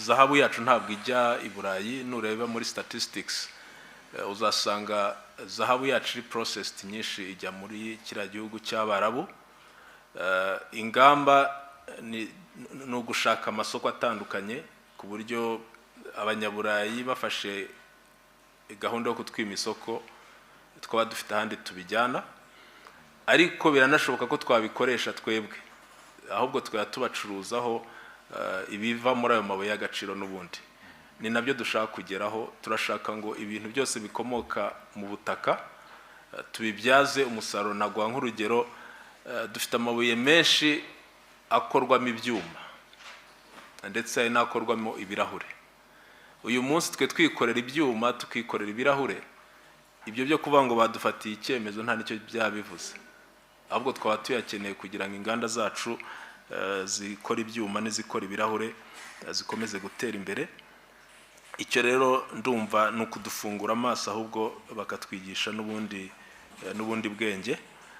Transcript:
Zahabu yacu ntabwo ijya i Burayi. Nureba muri statistics, uzasanga zahabu yacu iri processed nyinshi ijya muri kiriya gihugu cy'Abarabu. Ingamba ni ugushaka amasoko atandukanye, ku buryo Abanyaburayi bafashe gahunda yo kutwima isoko, twaba dufite ahandi tubijyana. Ariko biranashoboka ko twabikoresha twebwe, ahubwo tukaba tubacuruzaho ibiva muri ayo mabuye y'agaciro. N'ubundi ni nabyo dushaka kugeraho. Turashaka ngo ibintu byose bikomoka mu butaka tubibyaze umusaruro. Naguha nk'urugero, dufite amabuye menshi akorwamo ibyuma, ndetse hari n'akorwamo ibirahure. Uyu munsi twe twikorera ibyuma, tukikorera ibirahure. Ibyo byo kuvuga ngo badufatiye icyemezo nta nicyo byaba bivuze, ahubwo twaba tuyakeneye kugira ngo inganda zacu zikora ibyuma n'izikora ibirahure zikomeze gutera imbere. Icyo rero ndumva ni ukudufungura amaso, ahubwo bakatwigisha n'ubundi bwenge.